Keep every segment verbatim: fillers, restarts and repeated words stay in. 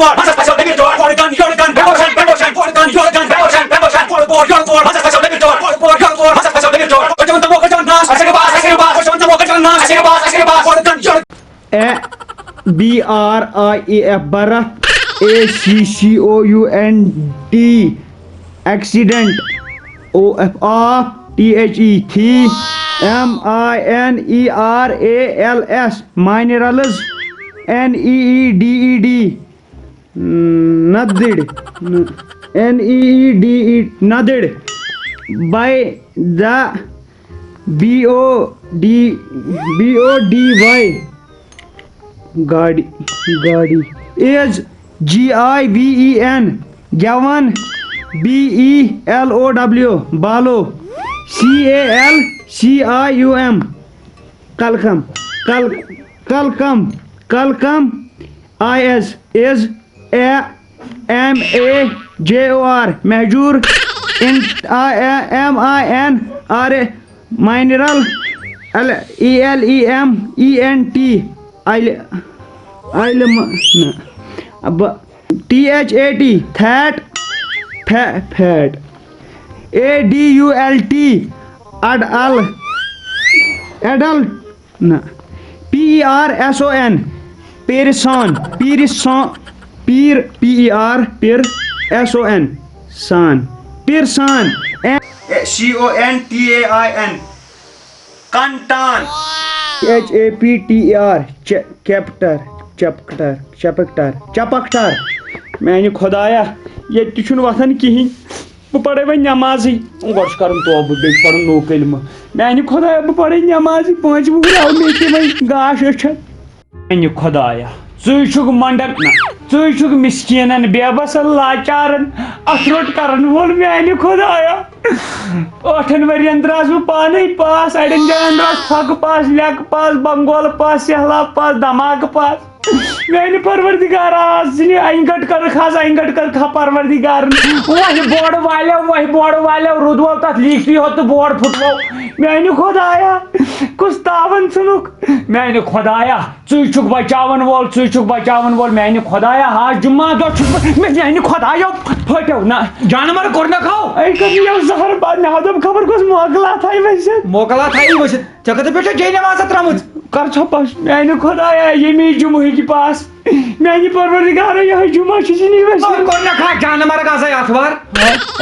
Ball, منٛزس پھسیو نبیل چور، کھۄر گن، یورٕ گن، promotion, promotion، کھۄر گن، یورٕ گن، promotion, promotion، کھۄر بور، یورٕ بور، منٛزس پھسیو نبیل چور، کھۄر بور، یورٕ بور، منٛزس پھسیو نبیل چور، أچھن تمو، أچھن ناس، اَسہِ کیٛاہ باس، اَسہِ کیٛاہ باس، أچھن تمو، أچھن ناس، اَسہِ کیٛاہ باس، اَسہِ کیٛاہ باس، کھۄر گن، یورٕ A B R I A F, birth. A C C O U N T, accident. O F, off. T H E, thief. M I N E R A L S, minerals. N E E D E D, ندٕر. N E E D E, ندٕر. By the B O D, B O D Y, گاڑِ، گاڑِ. Is G I V E N, گٮ۪وَن. B E L O W, بالو. C A L C I U M, کلکم. کل-، کلکم، کلکم. I S is A M A J O R, Mahjoor. In, I, M I N R A, mineral. L E L E M E N T, علم، علم، نہ. ب-، T H A T, that, fa-, fat. A D U L T, adult, adult, نہ. P E R S O N, پیرسان، پیرسان، پیر، P E R, پیر، S O N, سان، پیرسان. C O N T A I N, کنٹان. H A P T E R, چ-، کیپٹر، چپکٹر، چپکٹر، چپکٹر. میانہِ خدایا، ییٚتہِ تہِ چھُنہٕ وۄتھان کِہیٖنۍ. بہٕ پرے وۄنۍ نمازٕے. گۄڈٕ چھُ کرُن توبہٕ، بیٚیہِ چھُ پرُن نوٚو کلمہٕ. میانہِ خدایا، بہٕ پرے نمازٕے، پانٛژِ وُہُرۍ آو مےٚ تہِ وۄنۍ گاش أچھن. میانہِ خدایا، ژٕے چھُکھ منڈن، نہ، ژٕے چھُکھ مسکیٖنن، بے بسن، لاچارن اتھٕ روٚٹ کرن وول. میانہِ خدایا، ٲٹھن ؤرین درٛاس بہٕ پانے پاس، اڑٮ۪ن جاین درٛاس پھکہٕ پاس، لیٚکہٕ پاس، بنگولہٕ پاس، سہلاب پاس، دھماکہٕ پاس. میانہِ پروردگارا، آز ژٕ نہِ انہِ گٹ کٔرٕکھ، آز انہِ گٹ کٔرٕکھ ہا پروردگارن. وۄہہِ بورٕ والیو، وۄہہِ بورٕ والیو، روٗد وول تتھ لیٖکھتٕے ہوت تہٕ بورٕ پھُٹوو. میانہِ خدایا، کُس تاون ژھُنُکھ؟ میانہِ خدایا، ژٕے چھُکھ بچاون وول، ژٕے چھُکھ بچاون وول. میانہِ خدایا، آز جمعہ دۄہ چھُس بہٕ، مےٚ، میانہِ خدایا، پھٹیو نہ. جانور کوٚر نہ کھو؟ اے کٔر یَو زہر باد، مےٚ ہا دوٚپ خبر کُس موکلا تھایہِ ؤسِتھ. موکلا تھایہِ ؤسِتھ؟ ژےٚ کَتہِ پٮ۪ٹھ چھےٚ جے نمازا ترٛٲمٕژ؟ کر ژھۄپس، میانہِ خدایا، ییٚمی جمعہٕکۍ پاس. میانہِ پروردگارا، یِہوٚے جمعہ چھُ ژےٚ نِش وَسان. کوٚر نہ کھا جانہٕ مرگ آسے آتھوار؟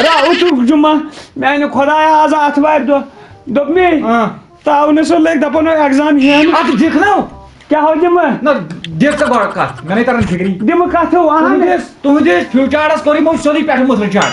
راوُتُک جمعہ، میانہِ خدایا، آز آتھوارِ دۄہ. دوٚپ مے، اۭں۔ تاونہٕ سُہ لٔگۍ دَپان، "ایگزام ہٮ۪ن۔" اَدٕ دِکھ نہ۔ کیٛاہ ہو دِمہٕ؟ نہ، دِکھ ژٕ گۄڈٕ کَتھ، مےٚ نَے تَران فِکری۔ دِمہٕ کَتھ ہیوٗ، اَہَن۔ تُہٕنٛدِس، تُہٕنٛدِس فیوٗچارَس کوٚرُے یِمو سیوٚدُے پٮ۪ٹھٕ مُترٕ چاڑ۔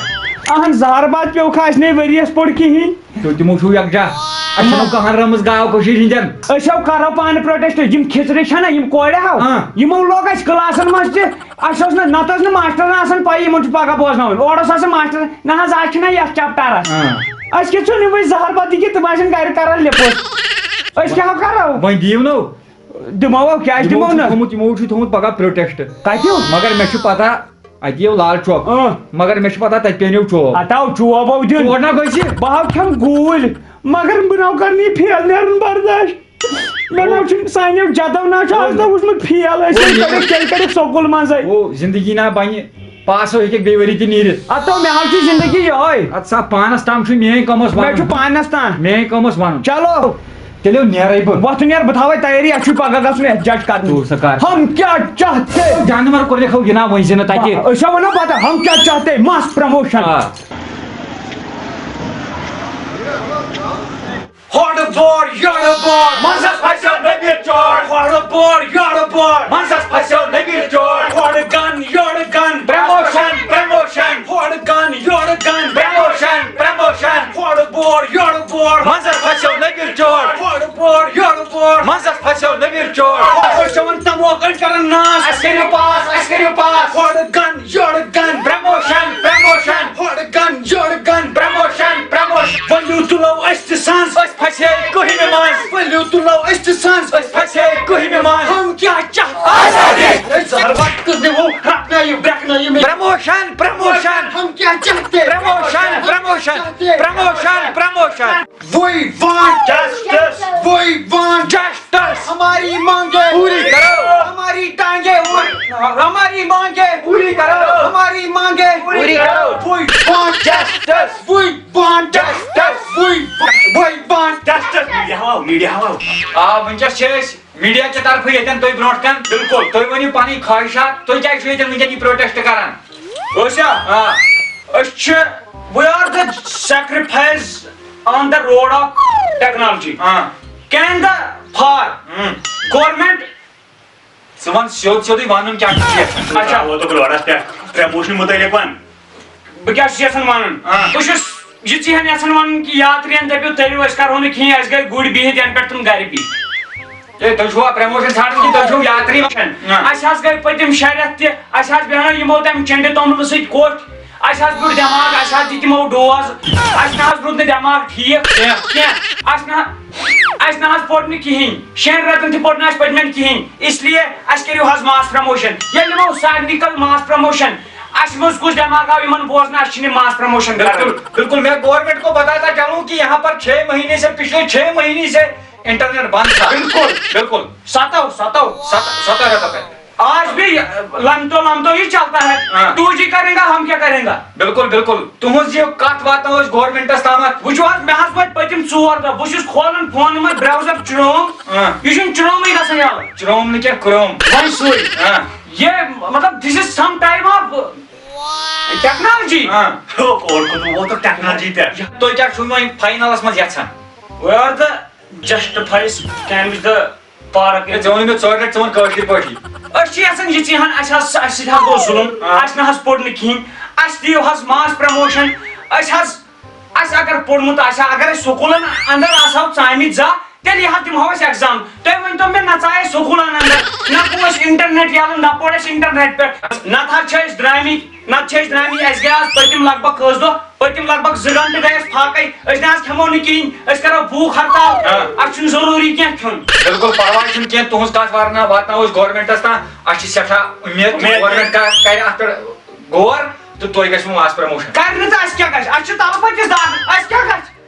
اَہَن، زہر باد پیوٚو کھا اَسہِ نَے ؤریَس پوٚر کِہیٖنۍ۔ تُہۍ تِمو چھُو یَکجاہ۔ اَسہِ چھُنہٕ کٕہٕنۍ رٔمٕژ گاو کٔشیٖرِ ہِنٛدٮ۪ن۔ أسۍ ہاو کَرو پانہٕ پروٹیسٹ، یِم کھِژرِ چھَنہ، یِم کورِ ہاو، ہاں۔ یِمو لوگ اَسہِ کٕلاسَن منٛز تہِ، اَسہِ اوس نہٕ، نَتہٕ ٲس نہٕ ماسٹرَن آسان پَیی یِمَن چھُ پَگاہ بوزناوُن۔ اورٕ اوس آسان ماسٹر، نہ حظ، آز چھِنہ یَتھ چَپٹَرَس۔ ہاں۔ اَسہِ کیٛاہ ژھیوٚن یِمَے زَہر بَتہٕ کہِ تِم آسَن گَرِ کَران لِپُس۔ أسۍ کیٛاہ کَرو؟ وۄنۍ دِیِو نہٕ۔ دِمو، کیٛازِ یِمو دِمو چھُ نہٕ؟ تھوٚمُت، یِمو چھُ تھوٚمُت پَگاہ پروٹیسٹ۔ کَتہِ؟ مگر مےٚ چھُ پَتہ، اَتہِ یِیو لال چوک۔ اۭں۔ مگر مےٚ چھُ پَتہ تَتہِ پیٚنو چوب۔ ہَتاو چوب ہو دیُن۔ چور نہ گٔژھِ۔ بہٕ ہاو کھٮ۪مہٕ گوٗلۍ، مگر بہٕ نہ ہاو کَرٕ نہٕ یہِ فیل نیرُن برداش۔ مےٚ نہ چھُنہٕ سانیو جدو نہ چھُ آز تام وٕچھمُت فیل، أسۍ او، ییٚلہِ یہِ کَڑٮ۪کھ، تیٚلہِ کَڑٮ۪کھ سکوٗل منٛزَے۔ او، زندگی نہ بَنہِ، پاس ہیٚکہِ بیٚیہِ ؤری تہِ نیٖرِتھ۔ اَتو مےٚ حظ چھِ زندگی یِہوٚے۔ اَدٕ سا پانَس تام چھُ میٛٲنۍ کٲم ٲس مےٚ وَنُن۔ چھُ پانَس تام۔ میٛٲنۍ کٲم ٲس وَنُن۔ چلو۔ تیٚلہِ نیرَے بہٕ۔ وۄتھ نیر، بہٕ تھاوَے تیٲری، اَسہِ چھُے پَگاہ گژھُن یَتھ جج کَرنہِ۔ تو سا کر۔ ہم کیا چاہتے۔ جانور کوٚر یہِ کھو یہِ نا وۄنۍ زِ نہٕ تَتہِ۔ أسۍ ہا وَنو پَتہٕ، ہم کیا چاہتے، mass promotion۔ آ۔ ہورٕ بور، یورٕ بور، منٛزس پھسیو نبی چور۔ ہورٕ بور، یورٕ بور، منٛزس پھسیو نبی چور۔ ہورٕ گن، یورٕ گن، promotion، promotion۔ ہورٕ گن، یورٕ گن، promotion، promotion۔ ہورٕ بور، یورٕ بور، منٛزس پھسیو نبی چور۔ ہورٕ بور، یورٕ بور، منٛزس پھسیو نبی چور۔ أسۍ چھِ وۄنۍ تموکن کران ناس۔ اَسہِ کٔرِو پاس، اَسہِ کٔرِو پاس۔ ہورٕ گن، یورٕ گن، promotion، promotion۔ ہورٕ گن، یورٕ گن، promotion، promotion۔ ؤلِو تُلو أسۍ تہِ سَنٛز۔ أسۍ پھسے کٔہمہِ منٛز۔ ؤلِو تُلو أسۍ تہِ سَنٛز۔ أسۍ پھسے کٔہمہِ منٛز۔ ہم کیا چاہتے؟ آزادی۔ أسۍ زہر وقت دِمو، رٹنٲیِو، برٛکھنٲیِو مےٚ۔ Promotion، promotion۔ ہم کیا چاہتے؟ Promotion، promotion۔ Promotion، promotion۔ We want justice۔ We want justice۔ ہماری مانگیں پوری کرو۔ ہماری ٹانگیں اٹھ۔ ہماری مانگیں پوری کرو، ہماری مانگیں پوری کرو۔ We want justice۔ We want justice۔ We want، we want۔ Justice۔ Media ہاو، میڈیا ہاو۔ آ، وٕنکیٚس چھِ أسۍ میڈیا کہِ طرفہٕ ییٚتٮ۪ن تۄہہِ برونٛٹھ کَن۔ بِلکُل۔ تُہۍ ؤنِو پَنٕنۍ خواہشات، تُہۍ کیٛازِ چھِو ییٚتٮ۪ن وٕنکیٚن یہِ پروٹیسٹ کران؟ أسۍ ہا؟ آ۔ أسۍ چھِ، we are the sacrifice on the road of technology۔ آ۔ Can the for Hum. Government۔ ژٕ وَن سیوٚد سیوٚدُے وَنُن کیٛاہ چھُ یَژھان۔ اچھا۔ ووتُکھ لوڈَس پٮ۪ٹھ، پرٛموشن مُتعلِق وَن۔ بہٕ کیٛاہ چھُس یَژھان وَنُن؟ آ۔ بہٕ چھُس یہِ ژِہٮ۪ن یَژھان وَنُن کہِ یاترِیَن دٔپِو، تٔرِو، أسۍ کَرہو نہٕ کِہیٖنۍ، اَسہِ گٔے گُرۍ بِہِتھ، یَنہٕ پٮ۪ٹھ تِم گَرِ بِہِتھ۔ ہے، تُہۍ چھِوا پرٛموشن ژھانٛڈان کِنہٕ تُہۍ چھِو یاتری وَنان؟ اَسہِ حظ گٔے پٔتِم شےٚ رٮ۪تھ تہِ، اَسہِ حظ بیٚہنٲو یِمو تَمہِ چنٛڈِ توٚملہٕ سۭتۍ کوٚٹھۍ، اَسہِ حظ بیوٗٹھ دٮ۪ماغ، اَسہِ حظ دِتۍ یِمو ڈوز، اَسہِ نہ حظ روٗد نہٕ دٮ۪ماغ ٹھیٖک کینٛہہ۔ اَسہِ نہ، اَسہِ نہ حظ پوٚر نہٕ کِہیٖنۍ، شٮ۪ن رٮ۪تَن تہِ پوٚر نہٕ اَسہِ پٔتمٮ۪ن کِہیٖنۍ، اس لیے اَسہِ کٔرِو حظ mass promotion۔ ییٚلہِ یِمو سارنٕے کٔر mass promotion، اَسہِ منٛز کُس دٮ۪ماغ آو یِمَن بوزنہٕ، اَسہِ چھِنہٕ یہِ mass promotion بِلکُل، کَرٕنۍ۔ بِلکُل۔ میں گورنمنٹ کو بتاتا چلوں کہ یہاں پر چھ مہینے سے، پچھلے چھ مہینے سے انٹرنیٹ بند تھا۔ بِلکُل۔ بِلکُل۔ ستو، ستو۔ ست-، ستو رٮ۪تو پٮ۪ٹھ۔ آج بھی لمٹو لمٹو ہی چلتا ہے۔ ہاں۔ ٹو جی کریں گا، ہم کیا کریں گا؟ بِلکُل، بِلکُل۔ تُہٕنٛز یہِ کتھ واتناوو أسۍ گورنمنٹس تامتھ۔ وٕچھِو حظ، مےٚ حظ وٲتۍ پٔتِم ژور دۄہ، بہٕ چھُس کھولان فون یِمَے browser Chrome۔ ہاں۔ یہِ چھُنہٕ Chromeٕے گژھان یَلہٕ۔ Chrome نہٕ کینٛہہ، Chrome۔ وۄنۍ سُے۔ ہاں۔ یہِ، مطلب، this is some type of technology۔ ہاں۔ اورٕ کوٚت ووتُکھ ٹیکنالجی پٮ۪ٹھ؟ تُہۍ کیٛاہ چھُو وۄنۍ فاینلس منٛز یژھان؟ We are the justifies کامہِ the پارک۔ ہے، ژےٚ ووٚنُے مےٚ ژورِ لٹہِ، ژٕ وَن کٲشِر پٲٹھی۔ أسۍ چھِ یژھان یہِ ژیٖہَن، اَسہِ حظ، اَسہِ سۭتۍ حظ گوٚو ظُلُم، آ۔ اَسہِ نہ حظ پوٚر نہٕ کِہیٖنۍ، اَسہِ دِیِو حظ mass promotion، أسۍ حظ، اَسہِ اگر پوٚرمُت آسہِ ہا، اگر أسۍ سکوٗلَن اندر آسہٕ ہاو ژامٕتۍ زانٛہہ، تیٚلہِ حظ دِمہٕ ہاو أسۍ exam۔ تُہۍ ؤنۍ تو مےٚ، نہ ژاے أسۍ سکوٗلَن اندر، نہ گوٚو اَسہِ internet یَلہٕ، نہ پوٚر اَسہِ internet پٮ۪ٹھ، نَتہٕ حظ چھِ أسۍ درٛامٕتۍ، نَتہٕ چھِ أسۍ درٛامٕتۍ، اَسہِ گٔے آز پٔتِم لگ بگ کٔژ دۄہ، پٔتِم لگ بگ زٕ گھنٹہٕ گٔے اَسہِ فاقے، أسۍ نہ حظ کھٮ۪مو نہٕ کِہیٖنۍ، أسۍ کَرو بھوٗک ہڑتال، ہاں۔ اَسہِ چھُنہٕ ضروٗری کینٛہہ کھیوٚن۔ بِلکُل پَرواے چھُنہٕ کینٛہہ، تُہٕنٛز کَتھ واتناو-، واتناوو أسۍ گورنمنٹَس تام، اَسہِ چھِ سٮ۪ٹھاہ اُمید کہِ اُمید۔ گورنمنٹ کَرِ، کَرِ اَتھ پٮ۪ٹھ غور تہٕ تُہۍ گژھِوٕ mass promotion۔ کَرِ نہٕ تہٕ اَسہِ کیٛاہ گژھِ؟ اَسہِ چھِ تَلہٕ پٔتِس داغ، اَسہِ کیٛاہ گژھِ؟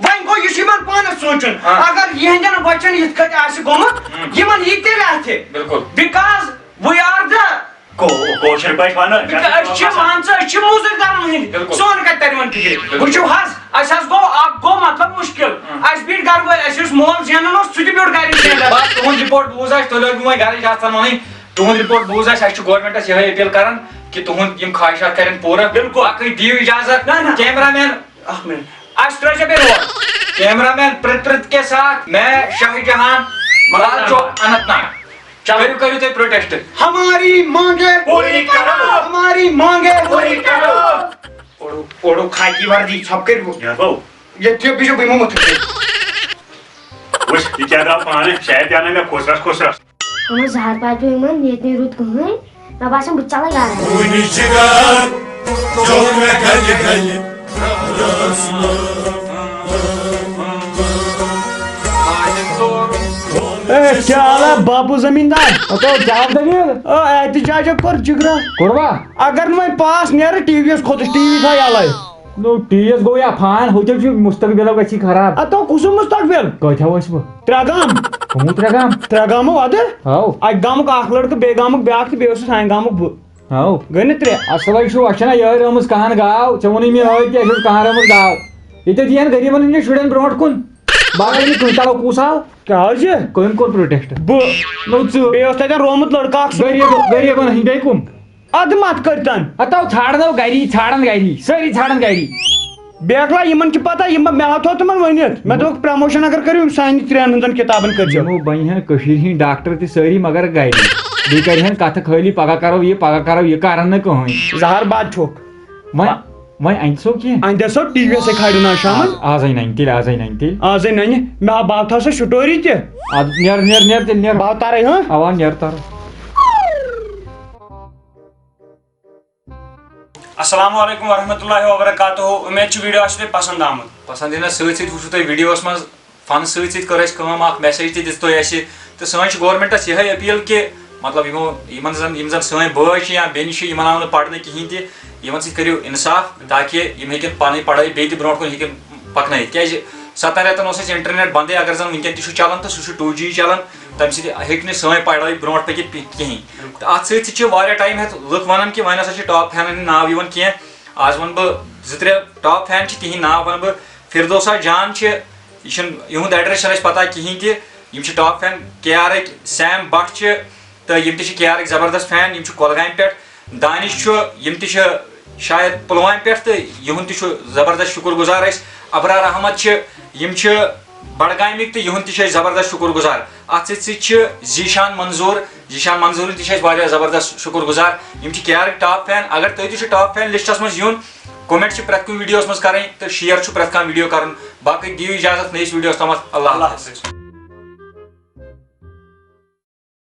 وۄنۍ گوٚو، یہِ چھُ یِمَن پانَس سونٛچُن۔ ہاں۔ اگر یِہِنٛدٮ۪ن بَچَن یِتھ کٲٹھۍ آسہِ گوٚمُت، ہُم۔ یِمَن یی تیٚلہِ اَتھِ۔ بِلکُل۔ Because we are the کو-، کٲشِر پٲٹھۍ وَنو، أسۍ چھِ، مان ژٕ، أسۍ چھِ موٚزوٗرۍ کَرَن ہٕنٛدۍ۔ بِلکُل۔ سون کَتہِ تَرِ یِمَن فِکرِ؟ بِلکُل۔ وٕچھِو حظ، اَسہِ حظ گوٚو، اَکھ گوٚو مطلب مُشکِل۔ ہُم۔ اَسہِ بیٖٹھۍ گَرٕ وٲلۍ، اَسہِ اوس مول زینان اوس، سُہ تہِ بیوٗٹھ گَرِ زینان۔ بَس تُہُنٛد رِپورٹ بوٗز اَسہِ، تُہۍ لٲگِو وۄنۍ گَرٕچ دَستَن وَنٕنۍ۔ تُہُنٛد رِپورٹ بوٗز اَسہِ، اَسہِ چھُ گورنمنٹَس یِہوٚے appeal کَران کہِ تُہُنٛد یِم خواہشات کَرن پوٗرٕ۔ بِلکُل۔ باقٕے دِیِو اِجازت۔ نہ، نہ۔ Cameraman۔ اَکھ مِنٹ۔ اَسہِ ترٛٲیزیو بیٚیہِ روڈ۔ Cameraman پرٛت پرٛت کے ساتھ میں شاہ جہان، لال چوک، اننت ناگ۔ چلو۔ کٔرِو، کٔرِو تُہۍ protest۔ ہماری مانگیں پوری کرو۔ ہماری مانگیں پوری کرو۔ اوڑو، اوڑو خاکی وردی ژھۄپہٕ کٔرِو۔ یَتھ گوٚو۔ ییٚتہِ چھِ بِہِو، بہٕ یِمو مُتھُر۔ وٕچھ، یہِ کیٛاہ درٛاو پانہٕ؟ شاید درٛاو نہٕ مےٚ کھوژرَس کھوژرَس۔ اَہَن حظ، زٕ ہَتھ رۄپیہِ یِمَن، ییٚتہِ نہٕ روٗد کٕہٕنۍ۔ مےٚ باسان، بہٕ تہِ ژَلَے گَرٕ۔ وُنہِ چھِ گَرٕ، ژوٚل مےٚ گَلہِ گَلہِ۔ اے، کیٛاہ حالا باپو زمیٖندار؟ او، کیٛاہ دٔلیٖل؟ او، احتجاجو کوٚر جِگرا۔ کوٚروا؟ اگر نہٕ وۄنۍ پاس نیرٕ، ٹی وی یَس کھوٚتُس، ٹی وی تھاو یَلَے۔ نو، ٹی وی یَس گوٚو یا فان، ہوٚتٮ۪و چھُ مُستقبِلو گژھی خراب۔ اَتھ تو کُس مُستقبِل؟ کۭتیٛاہ ٲسۍ وۄنۍ؟ ترٛےٚ گام۔ کٕمو ترٛےٚ گام؟ ترٛےٚ گامو اَدٕ۔ ہاو۔ اَکہِ گامُک اَکھ لٔڑکہٕ، بیٚیہِ گامُک بیٛاکھ تہٕ بیٚیہِ اوس سانہِ گامُک بہٕ۔ ہاو۔ گٔے نہٕ ترٛےٚ۔ اَصٕل ہے چھُ، اَسہِ چھَنہ یٲرۍ آمٕژ کَہَن گاو، ژےٚ ووٚنُے مےٚ ٲدۍ تہِ، اَسہِ اوس کَہَن آمٕژ گاو۔ ییٚتہِ دِیَن غریٖبَن ہٕنٛدٮ۪ن شُرٮ۪ن برونٛٹھ کُن۔ باقٕے نہٕ کٕہٕنۍ، تَلو کُس آو؟ کیٛاہ حظ چھِ؟ کٔمۍ کوٚر protest؟ بہٕ۔ نو ژٕ۔ بیٚیہِ اوس تَتٮ۪ن رومُت لٔڑکہٕ اَکھ سُہ۔ غریٖب، غریٖبَن ہٕنٛدۍ، بیٚیہِ کٕم؟ اَدٕ مَتھ کٔرۍتَن۔ ہتو ژھانڈنو گری، ژھانڈن گری، سٲری ژھانڈن گری۔ بیکلا، یِمن چھِ پتہ، یِم، مےٚ ہا تھوٚو تِمن ؤنِتھ۔ مےٚ دوٚپُکھ، promotion اگر کٔرِو، یِم سانہِ ترٛٮ۪ن ہٕنٛزن کِتابن کٔرۍزیو۔ یِمو بنہِ ہن کٔشیٖرِ ہٕنٛدۍ ڈاکٹر تہِ سٲری، مگر گرِ۔ بیٚیہِ کرِ ہن کتھٕ خٲلی، پگاہ کرو یہِ، پگاہ کرو یہِ، کرن نہٕ کٕہٕنۍ۔ زہر باد چھُکھ۔ وۄنۍ، وۄنۍ اَنہِ سو کینٛہہ؟ اَنہِ سو ٹی وی یَسٕے کھالہِ نا شامن۔ آز، آز اَنہِ، اَنہِ تیٚلہِ، آز اَنہِ، اَنہِ تیٚلہِ۔ آز اَنہِ، اَنہِ۔ مےٚ ہا، بہٕ ہا تھاو سۄ story تہِ۔ اَدٕ نیر، نیر، نیر تیٚلہِ نیر۔ بہٕ ہا ترے، ہاں؟ اوا، نیر تر۔ السلام علیکم ورحمۃ اللہ وبرکاتہ۔ امید چھِ video آسہِ تۄہہِ پسند آمُت۔ پسند یِنس سۭتۍ سۭتۍ وٕچھِو تُہۍ videoس منٛز fun سۭتۍ سۭتۍ کٔر اَسہِ کٲم، اکھ message تہِ دِژ تۄہہِ اَسہِ۔ تہٕ سٲنۍ چھِ governmentس یِہے appeal کہِ مطلب یِمو، یِمن زن، یِم زن سٲنۍ بٲے چھِ یا بیٚنہِ چھِ، یِمن آو نہٕ پرنہٕ کِہینۍ تہِ، یِمن سۭتۍ کٔرِو انصاف تاکہِ یِم ہیٚکن پنٕنۍ پڑٲے بیٚیہِ تہِ برونٛٹھ کُن ہیٚکن پکنٲیِتھ۔ کیازِ ستن رٮ۪تن اوس اَسہِ internet بندٕے، اگر زن وٕنکیٚن تہِ چھُ چلان تہٕ سُہ چھُ two G چلان۔ تَمہِ سۭتۍ ہیٚکہِ نہٕ سٲنۍ پڑھٲے برونٛٹھ پٔکِتھ پِ- کِہیٖنۍ۔ تہٕ اَتھ سۭتۍ سۭتۍ چھِ واریاہ ٹایم ہٮ۪تھ لُکھ وَنان کہِ وۄنۍ ہسا چھِ ٹاپ فینَن ہِنٛدۍ ناو یِوان کینٛہہ۔ آز وَنہٕ بہٕ زٕ ترٛےٚ ٹاپ فین چھِ، تِہِنٛدۍ ناو وَنہٕ بہٕ۔ فردوسا جان چھِ، یہِ چھُنہٕ، یِہُنٛد ایڈریس چھَنہٕ اَسہِ پَتہ کِہیٖنۍ تہِ۔ یِم چھِ ٹاپ فین۔ کے آرٕکۍ سیم بٹ چھِ، تہٕ یِم تہِ چھِ کے آرٕکۍ زبردست فین۔ یِم چھِ کۄلگامہِ پٮ۪ٹھ۔ دانش چھُ، یِم تہِ چھِ شاید پُلوامہِ پٮ۪ٹھ، تہٕ یِہُنٛد تہِ چھُ زبردست شُکُر گُزار أسۍ۔ ابرار احمد چھِ، یِم چھِ بڈگامِکۍ، تہٕ یِہُنٛد تہِ چھِ أسۍ زبردست شُکُر گُزار۔ اَتھ سۭتۍ سۭتۍ چھِ ذیشان منظور، ذیشان منظورٕنۍ تہِ چھِ أسۍ واریاہ زبردست شُکُر گُزار۔ یِم چھِ کے آرٕکۍ ٹاپ فین۔ اگر تُہۍ تہِ چھِو ٹاپ فین لسٹس منٛز یُن، کمنٹ چھِ پرٛٮ۪تھ کُنہِ ویڈیوس منٛز کرٕنۍ تہٕ شیئر چھُ پرٛٮ۪تھ کانٛہہ ویڈیو کرُن۔ باقٕے دِیِو اجازت نٔیِس ویڈیوس تامَتھ۔ اللہ اللہ حافظ۔ حافظ۔